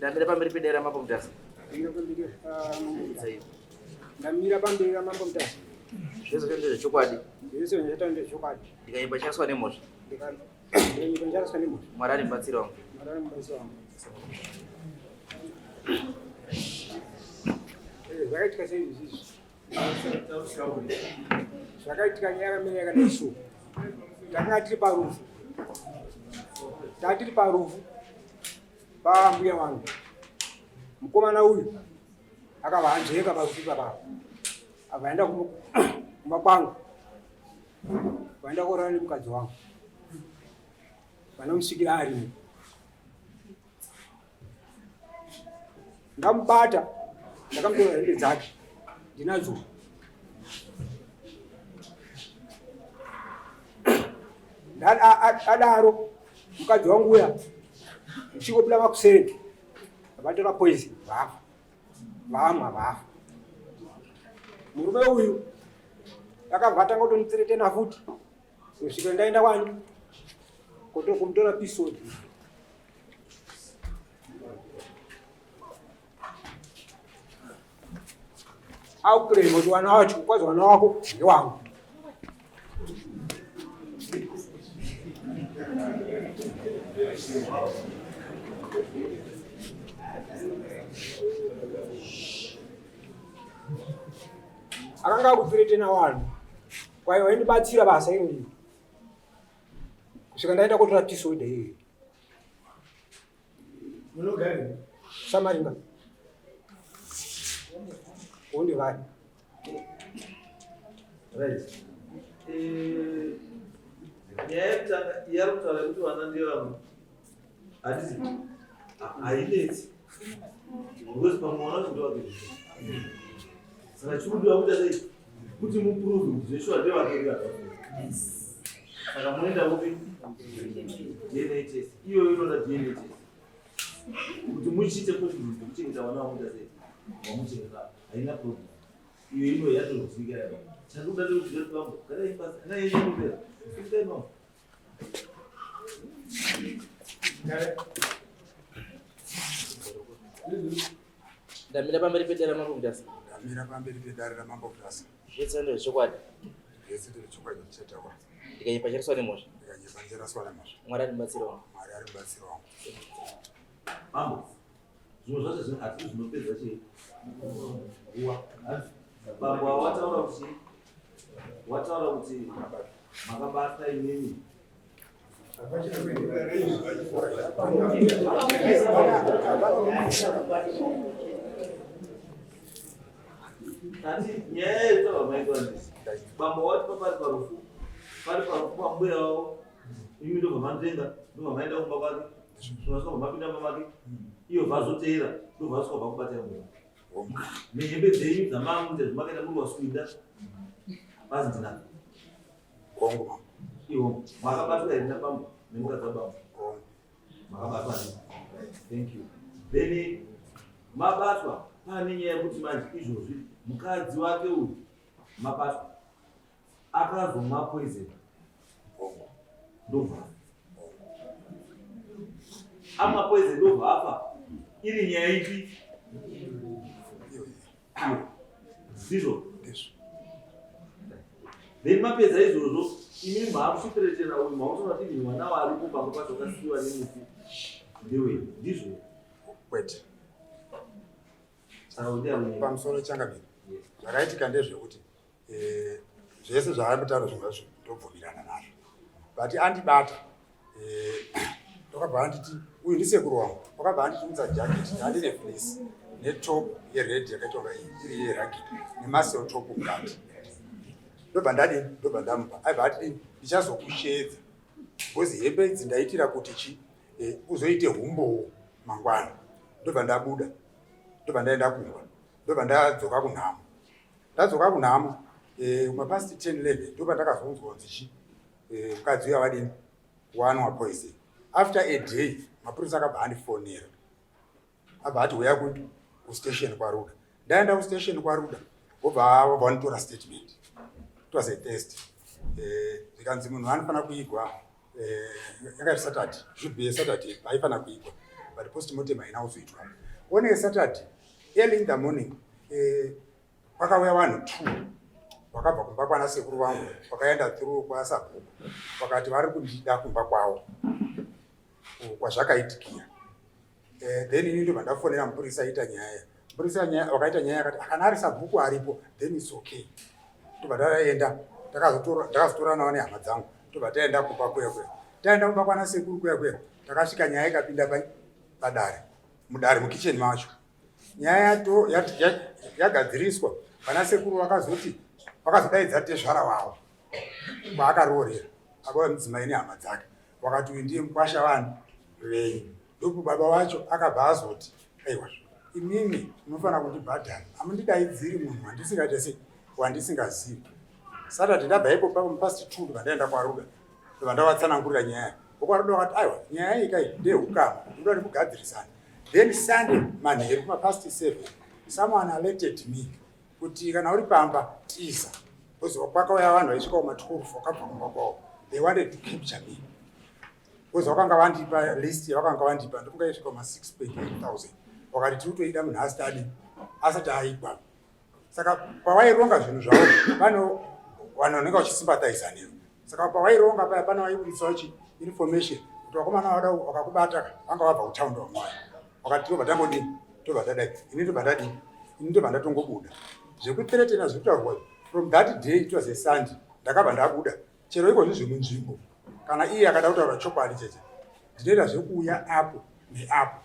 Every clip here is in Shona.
Ndamira pamberi pedare raMambo Mutasa. Ndamira pamberi raMambo Mutasa. Zvese zvose ndezvechokwadi. Zvese zvose ndezvechokwadi. Ndikanyimba chaswa nemhosva. Ndikanyimba chaswa nemhosva. Mwari ari mubatsiri wangu. Mwari ari mubatsiri wangu. Eh, zvakaitika sei izvi? Zvakaitika nyaya yakamira yakadai so. Takanga tiri parufu. Tanga tiri parufu pambuya vangu. Mukomana uyu akabva anzveka parufu ipapa. Akabva aenda kumba kwangu. Vaenda korara nemukadzi wangu. Vanomusvikira arimo. Ndamubata ndakamutora hembe dzake ndinadzo. Adaro mukadzi wangu uya ndichikobuda makuseni vatora poison vafa vamwa vafa. Murume uyu akabva atanga kutonditseretena futi kusvika ndaenda kwani kumutora pisodi. Aukurema kuti wana wacho kwazi wana wako ndewangu. Akanga akupiretena wanhu kwai waindibatsira basa irori kusvika ndaenda kotora pisoda iyoyo. Munogara Samaringa. Onde vari. Right. Eh, nyaya yekutanga yari kutaura yekuti vana ndevamwe handiti hainetsi because pamwe wana kuti ndewake saka chikudiwa kuita sei kuti muprove kuti zveshuwa ndewake saka munoenda kupi dna test iyoyo inoda dna test kuti muchiite confidence yekuchengeta vana vamuita sei vamuchengeta haina problem iyo ino yatozivika yaba chandikuda ndekuziva kuti vambo garai pasi ana yenyu inopera simukai mambo. Ndamira pamberi pedare raMambo Mutasa. Ndamira pamberi pedare raMambo Mutasa. Zvese ndezvechokwadi. Zvese ndezvechokwadi zvandichataura. Ndikanyepa ndicharaswa nemhosva. Ndikanyepa ndicharaswa nemhosva. Mwari ari mubatsiri wangu. Mwari ari mubatsiri wangu. Mambo, zvimwe zvacho zvino hatisi zvinopedza chii nguva. Bambo avo wataura kuti wataura kuti makabata imimi Tati nyaya yekutaura maitwa ndisi. Bambo wati papari parufu. Pari parufu pambuya wavo. Imi ndobva mandenga, ndobva maenda kumba kwake. Ndobva mapinda mumba make. Iyo vazoteera, ndobva vasvika vakubata mumba. Nehembe dzenyu dzamamuita zvamakaita muri waswinda. Bazi ndinadzo. Hongu mambo. Iwo makabatwa here nabambo nemukadzi wabambo? Hongu. Makabatwa ne. Thank you. Then mabatwa pane nyaya yekuti manje izvozvi mukadzi wake uyu mabatwa akazomwa poison. Hongu. Ndobva amwa poison ndobva afa iri nyaya ipi? Iyo Iyo. Ndizvo. Ndizvo. Then mapedza izvozvo imi maakuchiteretera uyu makutoona kuti even mwana waripo pamba pacho akasiyiwa nemufi ndewenyu ndizvo Kwete. Saka undi Pamusoro changamire. Zvakaitika ndezvekuti eh, zvese zvaari kutaura zvimwe zvacho ndobvumirana nazvo. But andibata eh, ndokabva anditi uyu ndisekuru wangu wakabva anditi jacket ndandine fleece netop yered yakaita kunga iri yerugby nemuscle top mukati ndobva ndadini ndobva ndamupa aibva atidini ndichazokusheedza because hembe idzi ndaitira kuti chi eh, uzoite humbowo mangwana ndobva ndabuda ndobva ndaenda kumba ndobva ndadzoka kunhamo ndadzoka kunhamo eh, mapast 10 11 ndobva ndakazonzwa kunzi chi eh, mukadzi uya wadini wanwa poison after a day mapurisa akabva andifonera abva ati huya kustation kwaruda ndaenda kustation kwaruda vobva vabva vanditora statement it was a test eh, zvikanzi munhu anofanira kuigwa eh, yanga iri Saturday, should be a Saturday aifanira kuigwa. But postmortem haina kuzoitwa. On a Saturday early in the morning, kwakauya vanhu 2 vakabva kumba kwana sekuru vangu, vakaenda through kwasabhuku, vakati vari kundida kumba kwavo kwazvakaitikira. Then ini ndobva ndafonera mupurisa aita nyaya. Mupurisa wakaita nyaya akati kana ari sabhuku aripo then it's okay. Ndobva ndaenda, ndakazotoranawo nehama dzangu, ndobva taenda kumba kuya kuya. Taenda kumba kwana sekuru kuya kuya, takasvika nyaya ikapinda padare, mudare mukitchen macho. Nyaya yagadziriswa, vana sekuru vakazodaidza tezvara wavo kwaakaroorera, akauya mudzimai nehama dzake, wakati uyu ndiye mukwasha vanhu venyu. Ndopo baba wacho akabva azoti aiwa, imimi munofanira kundibhadhara, hamundidaidziri munhu wandisingaite sei, wandisingazivi. Saturday ndabva ipo papo past 2 ndobva ndaenda kwaRuda, ndobva ndavatsanangurira nyaya. VokwaRuda vakati aiwa, nyaya iyi kai ndehukama, ndoda ndikugadzirisana. Then Sunday manheru kuma past 7 someone alerted me kuti kana uri pamba tiza, because kwakauya vanhu vaisvika kuma 12 vakabva kumba kwavo, they wanted to capture me because vakanga vandipa list yavakanga vandipa, ndofunga isvika kuma 6.8 thousand, vakati tiri kutoida munhu asati adi asati aigwa. Saka pavaironga zvinhu zvavo, pane vanhu vanenge vachisympathiza newe. Saka pavaironga paya, pane vaiburitsawo chi information kuti vakomana vada vakakubata vanga vabva kutaundi vamwaya, vakati tobva tambodini, tobva tadai, ini tobva ndadini, ini tobva ndatongobuda. Zvekuthreatena zviri kutaurwa, from that day, it was a Sunday, ndakabva ndabuda. Chero ikozvi zvemunzvimbo, kana iye akada kutaura chokwadi cheche, ndinoita zvekuuya apo neapo.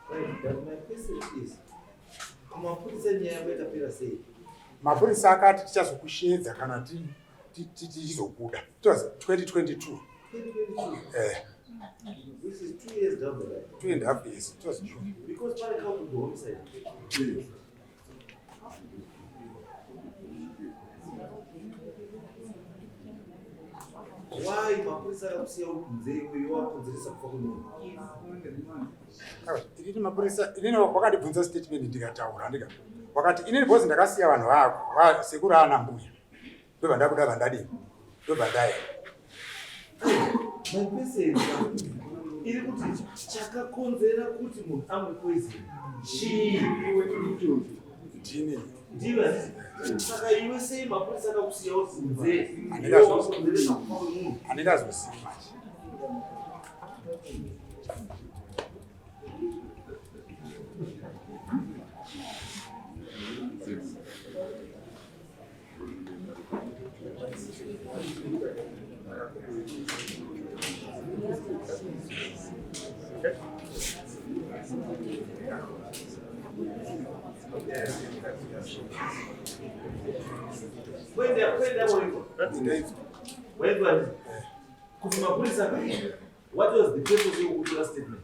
Right, but my question is, kumapurisa nyaya yako yakapera sei? Mapurisa akati tichazokushedza kana tichizobuda. It was 2022. 2022, eh, which is 2 years down the line. 2.5 years. It was June. Because pane culpable homicide. Why mapurisa akakusiya uri kunze iwe wakonzeresa kufa kwemunhu? Inini mapurisa, inini wakandibvunza statement ndikataura, ndika wakati inini because ndakasiya vanhu vako sekuru ana mbuya, ndobva ndabuda, vandadini, ndobva ndaenda. My question iri kuti chakakonzera kuti munhu amwe poison chii? Ndini. Ndiwe, handiti? Saka iwe sei mapurisa akakusiya uri kunze iwe wakonzeresa kufa kwemunhu? Handingazozivi manje. Kwenda kwenda waiko. Ndaizwa. Waitwa handiti? Kuti mapurisa, what was the purpose yekukutora statement?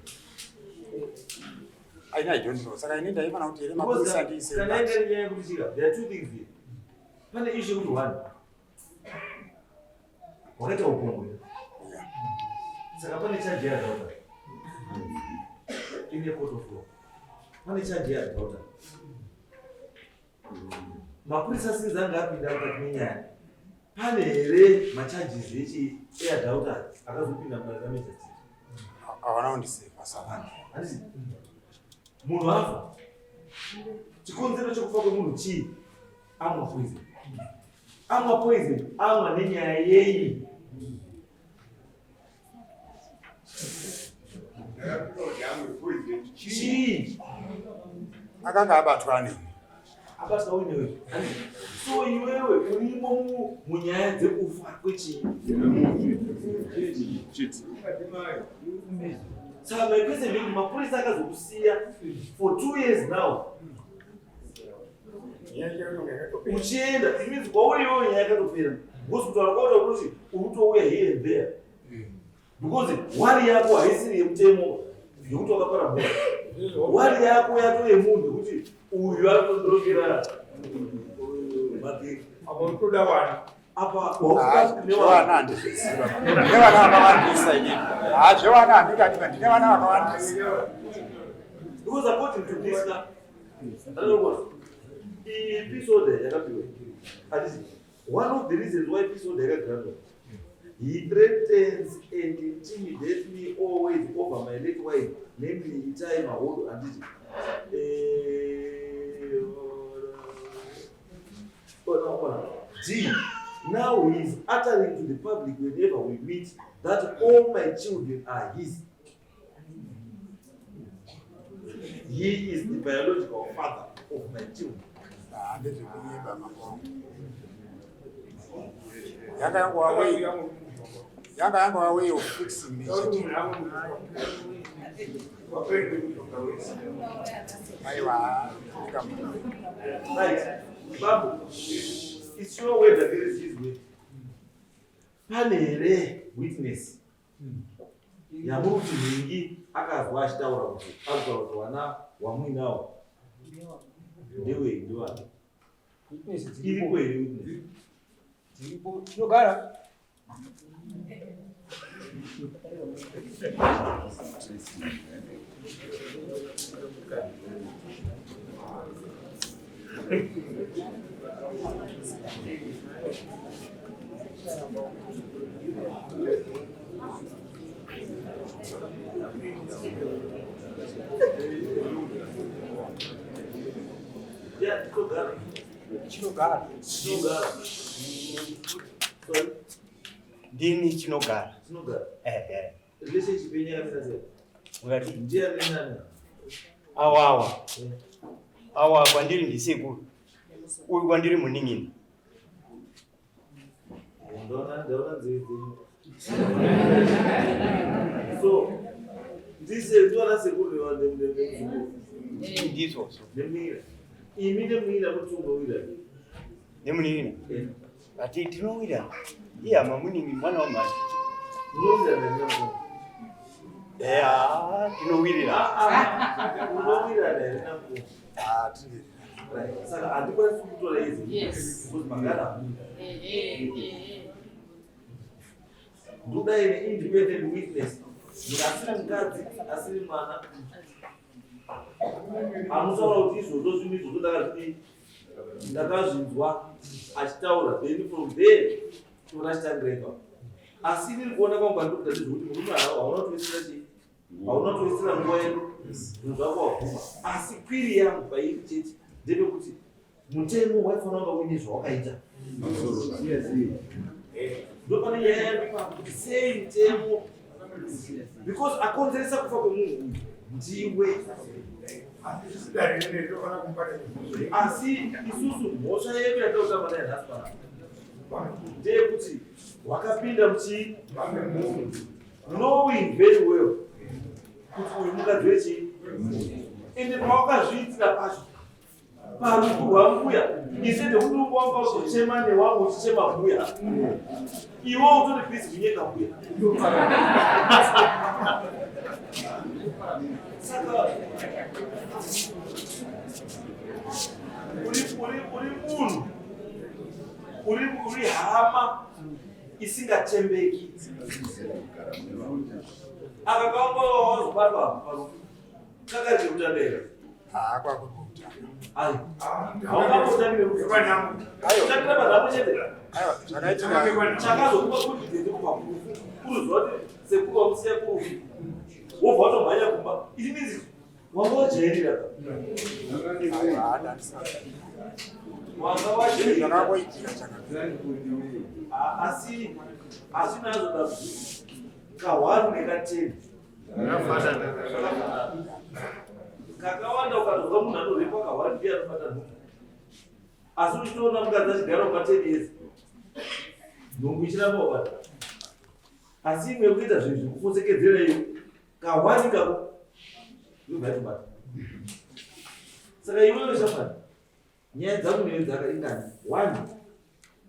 Aina, I don't know. Saka ini ndaifana kuti here mapurisa ndiise Kana inga nyaya yekuti chika, there are two things here. Pane issue yekuti one, wakaita upombwe. Saka pane charge yeadultery in a court of law. Pane charge yeadultery. Mapurisa since anga apinda mukati menyaya, pane here macharges echi eadultery akazopinda mudare ramagistrate? Havana kundiseva saka. Handiti munhu afa, chikonzero chekufa kwemunhu chii? Amwa poison. Amwa poison, amwa nenyaya yei? Chii? Akanga abatwa neni. Abatwa uinewe. So iwewe urimo munyaya dzekufa kwechii? Saka my question ndekuti mapurisa akazokusiya for 2 years now uchienda, it means kwauri iwewe nyaya yakatopera, because kutaura kwauri kuti uri kutouya here and there, because worry yako haisiri yemutemo yekuti wakapara mhosva. Worry yako yato yemunhu yekuti uyu ari kutondorongera mabhegi. Apa utoda wana. Apa Zvevana handizviziva. Ndine vana vakawandisa inini. Ha, zvevana handikadiba, ndine vana vakawandisa. Because according to this now, iyi peace order yakapiwa, hatisi, one of the reasons why peace order yakagrantwa He threatens and intimidates me always over my late wife, namely Itai Mahodo handiti. Eh, ona, ona. D. Now he is uttering to the public whenever we meet that all my children are his. He is the biological father of my children. Ah, ndezvekunyeba mambo wangu. Yanga yangova way, yanga yangova way of fixing me chete. Aiwa, ndikamu. Right. Babu, it's your word that there is his word. Pane here witness yamuri kuti nhingi akazwa achitaura kuti akutaura kuti wana wamuinawo ndewei ndewani Witness iriko dziripo. here witness Dziripo. Tinogara. Yeah, tinogara Chinogara. tinogara sorry Ndini chinogara. tinogara Ehe. relationship yenyu yakamira sei Ungati ndiye ane nani awawa. Awa kwandiri ndisekuru. Uyu kwandiri munin'ina. Ndaona ndaona nzeve dzenyu. So ndise ndiona sekuru nemuzukuru Ndizvozvo. nemunin'ina. Imi nemunin'ina muri unowira. Nemunin'ina. Ati tinowira. Iye ama munin'i mwana wamai. Munowira nani namukuru? Eya, tinowirira. Ah ah. Munowira nani namukuru? Ah, tiri. Right. Saka handikwanisi kutora izi. Yes. Because magara hamuna. Eh. Ndoda ine independent witness. Munhu asiri mukadzi, asiri mwana. Anotaura kuti izvozvo zvinhu izvozvo ndakazvidii ndakazvinzwa achitaura then from there toona chitangira ipapo. Asi inini kuona kwangu kwandiri kuita ndezvekuti murume hauna kutoisira chii hauna kutoisira nguva yedu zvinhu zvako wabvuma. Asi kwiri yangu pairi chete ndepekuti mutemo waifanira kunga uine zvawakaita. Ndopane nyaya yangu ipapo kuti sei mutemo because akonzeresa kufa kwemunhu uyu ndiwe asi isusu mhosva yedu yatinotaura nayo nhasi panapa ndeyekuti wakapinda muchii knowing very well kuti uyu mukadzi wechii ende pawakazviitira pacho parufu rwambuya instead yekuti wanga uzochema newangu uchichema mbuya iwe utori busy kunyeka mbuya saka uri uri uri munhu uri uri hama isingatembeki aka kawanga wazobatwa parufu kakati kutambera Ah, kwakuri kutanga. ayi haungambotambire kutambira panhamo chete Aiwa, zvakaitika. chakazokupa confidence kubva kurufu uruziva kuti sekuru wamusiya kurufu wobva watomhanya kumba it means wanga wajairira ka Aiwa, handisina. wanga Zvinhu wajairira zvakangoitika chakadai. Asi asi nazvo dambudziko kahwani nekateni kakawanda ukatozwa munhu anorepwa kahwani ndiye anobata nhumbu asi uchitoona mukadzi achigara kumba 10 years nhumbu ichiramba wabata asi imwe yekuita zvinhu zvekufotsekedzera iyo kahwani kako yobva yatobata saka iwewe shamwari nyaya dzangu newe dzakaringana one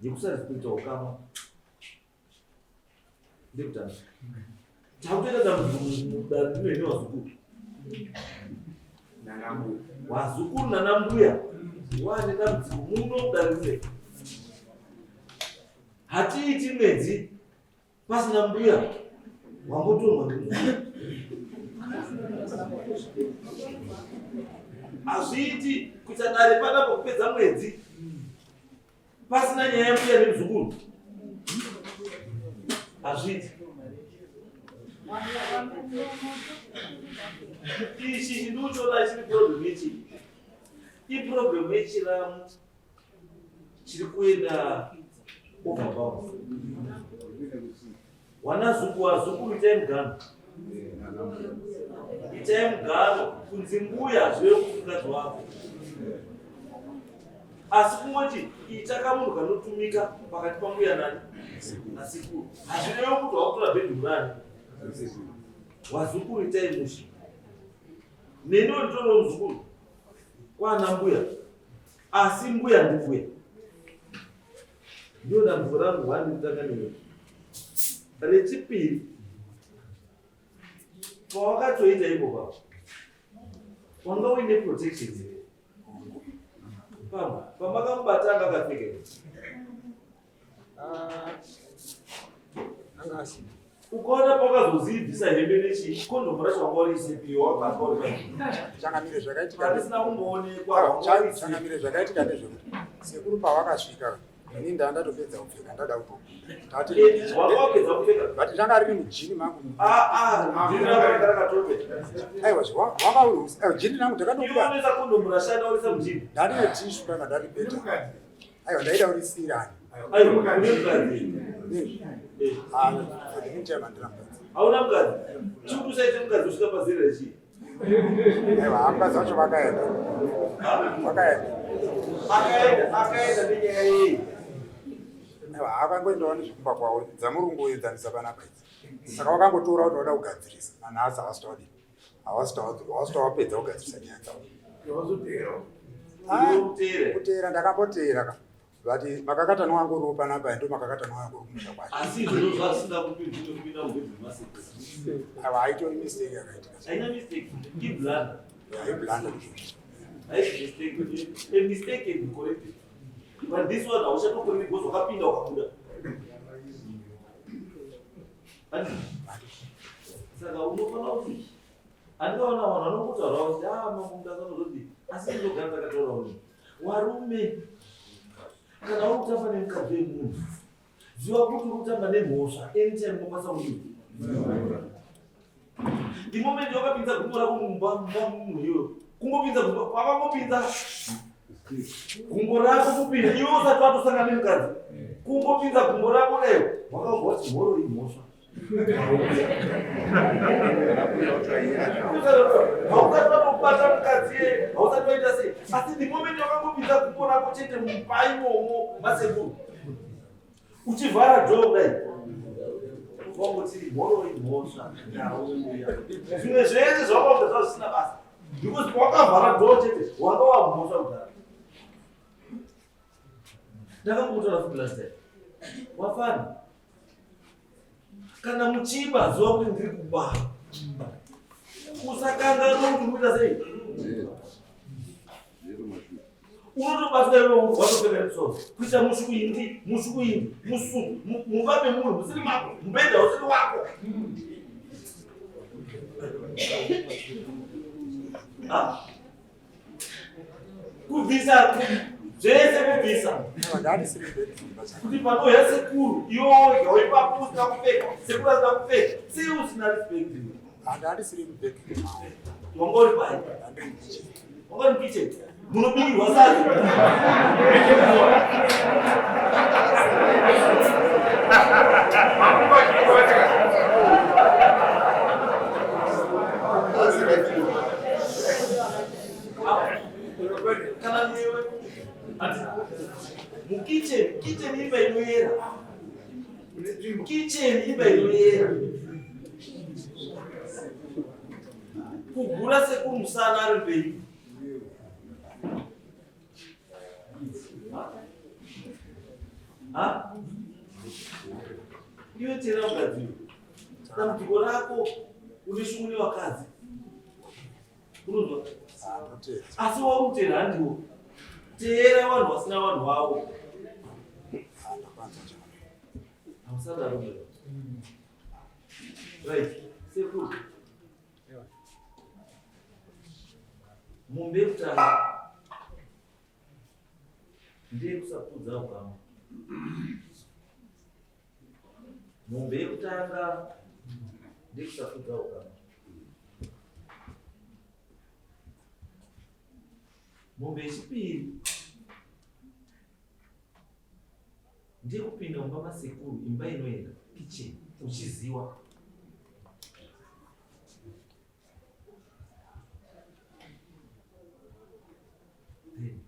yekusarespecta ukama ndekutanga takutoita dambudziko mudare rino ine vazukuru vazukuru nanambuya wane dambudziko muno mudare rine hatiiti mwedzi pasina mbuya wambotorwa nemunhu hazviiti kuita dare panapa kupedza mwedzi pasina nyaya yambuya nemuzukuru. Hazviiti. Ichi chindiuchiona chiri problem ichi. Iproblem yechiramu chiri kuenda overbound. Wanazuku wazukuru itai mugano. Itai mugano kunzi mbuya zvive kumukadzi wako. Asi kungoti ita kamunhu kanotumika pakati pambuya nani nasekuru hazvirevi kuti wakutora bhedhi rani. Wazukuru itai mushe. Neniwo nditoriwo muzukuru kwana mbuya asi mbuya ndimbuya. Ndiyo dambudziko rangu hwani kutanga newe. Rechipiri pawakatoita ipo papo wanga uine protection here? Pamwe pamakamubata anga akapfeka here? Ah, anga asina. Ukaona pakazozibvisa hembe nechii kondomu racho wanga uriisepi wabatwa uri pai. Changamire zvakaitika Parisina kumboonekwa wanga uriisepi. Changamire zvakaitika ndezvekuti sekuru pavakasvika ini ndaa ndatopedza kupfeka ndada kutobuda. Eh, wanga wapedza kupfeka. But ranga riri mujini mangu. Ah ah, jini rako ranga rakatope. Aiwa wanga uri aiwa jini rangu ndakatobuda. Iwe unoisa kondomu rashanda urisa mujini. Ndane tishu ranga ndaripeta. Aiwa ndaida kurisiyirani. Aiwa une mukadzi. Eh. Ah, for the meantime handina mukadzi. Hauna mukadzi. Chikuti usaite mukadzi usvika pazera rechii? Aiwa mukadzi wacho vakaenda. Vakaenda. Akaenda, akaenda nenyaya yei? Aiwa akangoendawo nezvekumba kwavo dzamuri kungoenzanisa panapa idzi. Saka vakangotora kuti vada kugadzirisa. Nanhasi havasi tawadii. Havasi tawapedza kugadzirisa nyaya dzavo. Ah, kuteera ndakamboteera ka. But makakatanwa angu uriwo panapa ndo makakatanwa angu uri kumusha kwacho. Asi izvozvo zvasina kupinda kupinda mubedroom masekuru. Aiwa haitori mistake yakaitika. Haina mistake, iblunder. Yeah, iblunder. Haisi mistake. A mistake can be corrected. But this one hauchatokoreki because wakapinda wakabuda. Saka unofanira kuti andikaona vanhu vanongotaurawo kuti ah mambo mudakanozotii asi ndinogara ndakataurawo Warume, kana uri kutamba nemukadzi wemunhu, ziva kuti uri kutamba nemhosva anytime unokwanisa kudii. The moment wakapinza gumbo rako mumba mumba munhu iyoyo, kungopinza gumbo, kwakangopinza gumbo rako kupinda iwe usati watosangana nemukadzi, kungopinza gumbo rako dayo wakabva wati mhoro imhosva. Hausati watobata mukadzi yeye, hausati waita sei, asi the moment wakangopinza gumbo rako chete mumba imomo masekuru uchivhara dhoo kudai wangoti mhoro imhosva ndauya zvimwe zvese zvawakaita zvava zvisina basa because wakavhara dhoo chete wanga wamhosva kudhara ndakambotaura futi last time wafana Kana muchiba zuva kuti ndiri kuba. Usakanganwa kuti unoita sei? Unotobatwa iwe watopfeka musoro. Kuita mushukuindi, mushukuindi, musu, mumba memunhu musiri mako, mubhedha usiri wako. Ah. Kubvisa zvese kubvisa. Kuti panouya sekuru iwe wega waipapo usina kupfeka, sekuru asina kupfeka, sei usina respect iwe? Handisiri mubedroom. Wanga uri pai? Wanga uri mukitchen. Munobikirwa sadza. Kana newe mukitchen, kitchen imba inoyera. Kitchen imba inoyera. Kugura sekuru musana ari mberi. Ha? Iwe tera mukadzi. Dambudziko rako une shungu nevakadzi. Unonzwa? Asi wauri handiwo. Teera vanhu vasina vanhu vavo. Hausadaro. Right. Sekuru. Mombe yekutanga ndeyekusakudza ukama. Mombe yekutanga ndekusafudza ukama. Mombe yechipiri ndeyekupinda mumba masekuru, imba inoenda kitchen uchiziwa. Then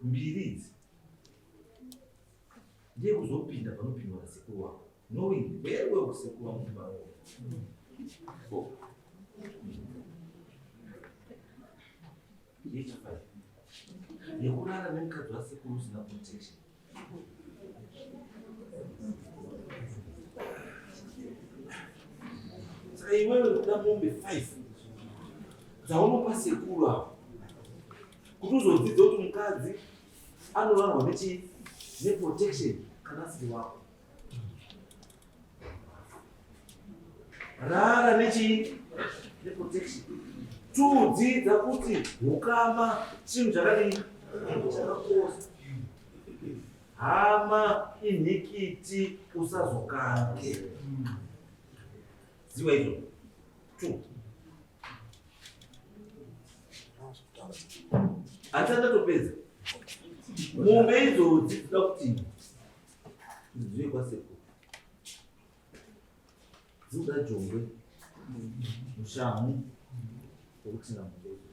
mbiri idzi ndiye kuzopinda panopindwa nasekuru wako knowing very well kuti sekuru wangu ndivarowa. Yechifive yekurara nemukadzi wasekuru usina protection. Saka iwewe kuda mombe 5 dzaunopa sekuru avo kuti uzodzidza kuti mukadzi anorarwa nechii neprotection kana asiri wako. Rara nechii neprotection. Tudzidza kuti hukama chinhu chakadii chakakosha. Hama inhikiti usazokange. Ziva izvo. Two. Handisati ndatopedza. Mombe idzodzi dzinoda kuti dziuye kwasekuru. Dzinoda jongwe, mushamu wekutinga mombe idzodzo.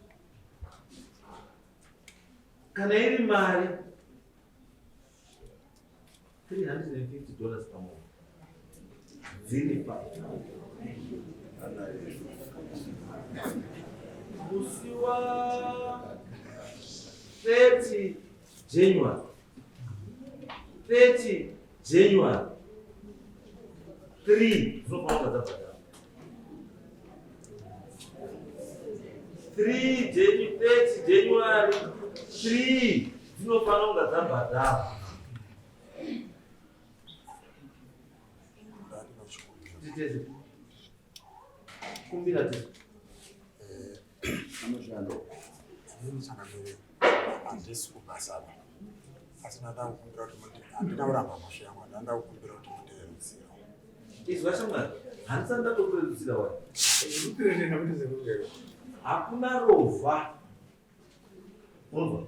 Kana iri mari 350 dollars pamombe dziri pa musi wa 30 January 30 January 3 dzinofanira dzabhadhara 3 30 January 3 dzinofanira kunga dzabhadhara. Titeze. Kumbira tete. Inini changamire handisi kubasa apa asi ndada kukumbira kuti mundi handina kuramba mhosva yangu ndanda kukumbira kuti mundirerutsiro. Izwa shamwari, handisati ndatokurerutsira wani. Hakuna rovha. Unonzwa?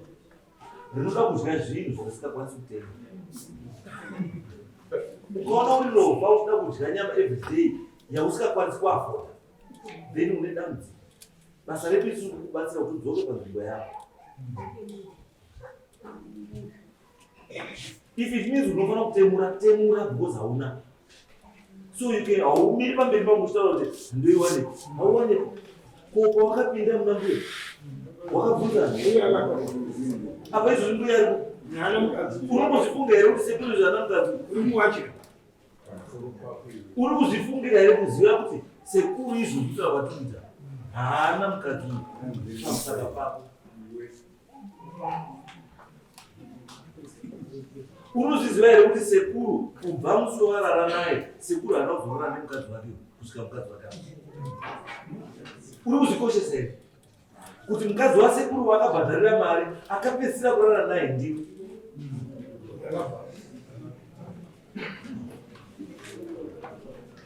Rinoda kudya zvinhu zvausingakwanisi kutenga. Ukaona uri rovha uchida kudya nyama everyday yausingakwanisi kuafoda, then une dambudziko. Basa redu isusu kukubatsira kuti udzoke panzvimbo yako. If it means unofanira kutemura, temura because hauna. So you can haumiri pamberi pangu uchitaura kuti ndoiwanepi. Hauwanepi. Ko pawakapinda muna mbuya wakabvunza apa izvozvi mbuya ariko. Unombozvifunga here kuti sekuru izvi ana mukadzi? Uri kuzvifungira here kuziva kuti sekuru izvozvi kutaura kwatikuita haana mukadzi uyu pamusaka pako. Unozviziva here kuti sekuru kubva musi wavarara naye sekuru haana kuzorara nemukadzi wake kusvika mukadzi wake afa. Uri kuzvikoshesa here kuti mukadzi wasekuru wakabhadharira mari akapedzisira kurara naye ndiwe?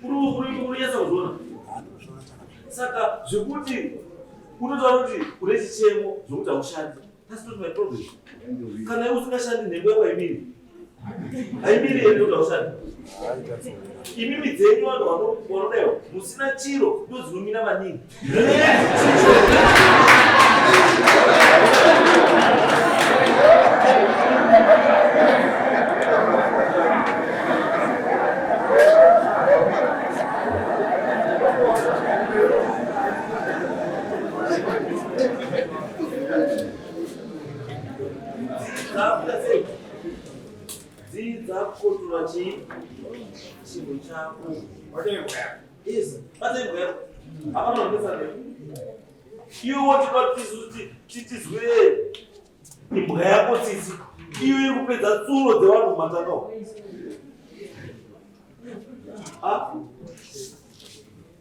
Uri kunyatsa kuzviona? Saka zvekuti unotaura kuti une chichemo zvokuti haushandi, that's not my problem. Kana iwe usingashandi nhengo yako haimiri, haimiri here kuti haushandi? Imimi dzenyu vanhu vanodaiwa musina chiro ndo dzinomira maningi. Dzidza kukotora chii chinhu chako. Yes, bata imbwa yako. Hapana unonetsa newe. Iwe woti kwatisuti titizwire imbwa yako tsitsi. Iwe iri kupedza tsuro dzevanhu mumatanga umu. Ah?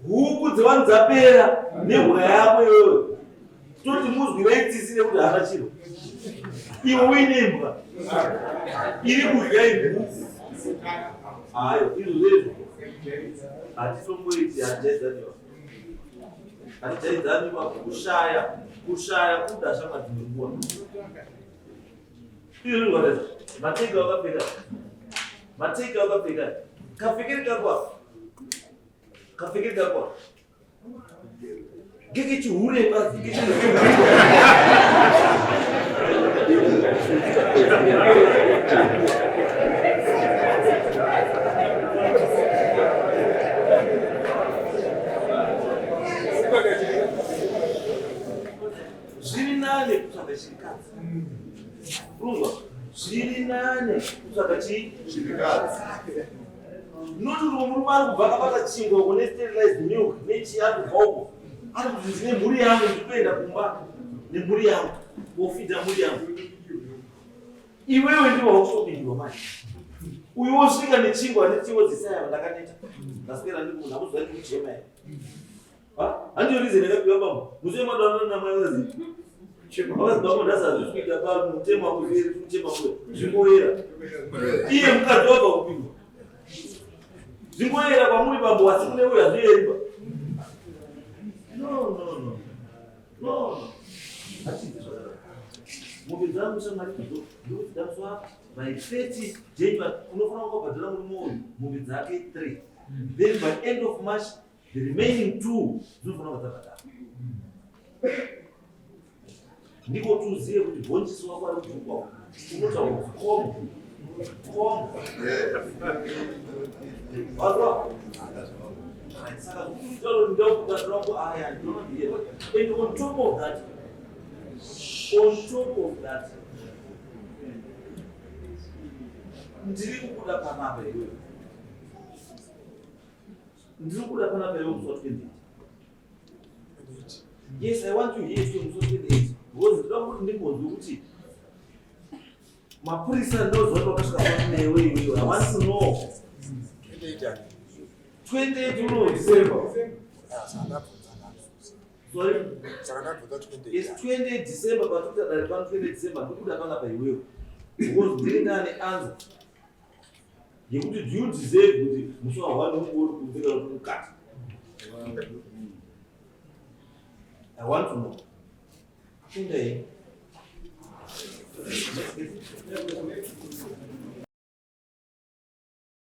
Huku dzevanhu dzapera nembwa yako iwewe. Toti muzwirei tsitsi nekuti haana chiro. Iwe uine imbwa iri kudya ihuku. Ayo, izvo zvezvo hatitomboiti, hatijaidzaniwa, hatijaidzaniwa. Kushaya, kushaya kuda shamwa dzimwe nguva. Izvo zvatazvo mateki wakapfeka, mateki wakapfeka, kapfekeri kako apa, kapfekeri kako apa ngekechihure basi. Zviri nane kutsvaga chirikadzi, rungwa. Zviri nane kutsvaga chii? Chirikadzi. Not kuti murume ari kubva akabata chingwa kune sterilized milk nechii, ari kubva uko ari kuti ndine mhuri yangu, ndiri kuenda kumba nemhuri yangu kofidha mhuri yangu. Iwewe ndiwo wakusopindiwa manje. Uyu wosvika nechingwa nechiwo dzisaya, ndakaneta, ndaswera ndiri munhu akuzwa ndiri kuchema here? Handiyo reason yakapiwa bambo musi wemadanana namai vazi vakazi bambo nhasi hazvisi kuita pa mutemo akuzere kuchema kuya zvingoera. Iye mukadzi wabva kupindwa, zvingoera kwamuri bambo, asi kune uyo hazvieriba. No, no, no, no, hatiiti zvakadaro. Mombe dzangu shamwari idzo ndokudzidamswa by 30 January. Unofanira kukabhadhara murume uyu mombe dzake 3, then by end of March the remaining two dzinofanira kuva dzabhadhara. Ndiko tuzive kuti bhonjisi wako ari kudhukwa unotaura komo komo wazwa. Saka kutaura ndaukubatira wako aya ndinoziva. And on top of that, on top of that, ndiri kukuda panapa iwewe, ndiri kuda panapa iwe musi wa 28. Yes, I want you here to musi wa 28 because ndinoda kuti ndimbonzwe kuti mapurisa ndoziva kuti wakasvika papi newe iwewe. I want to know. 28. 28 uno December. Ah, saka ndabvunza, ndabvunza. Sorry? Saka ndabvunza 28. It's 28 December patikuita dare pano, 28 December ndikuda panapa iwewe because ndiri ndane answer yekuti do you deserve kuti musi wa 1 unge uri kunze kana kuti mukati. I want to know. Endai.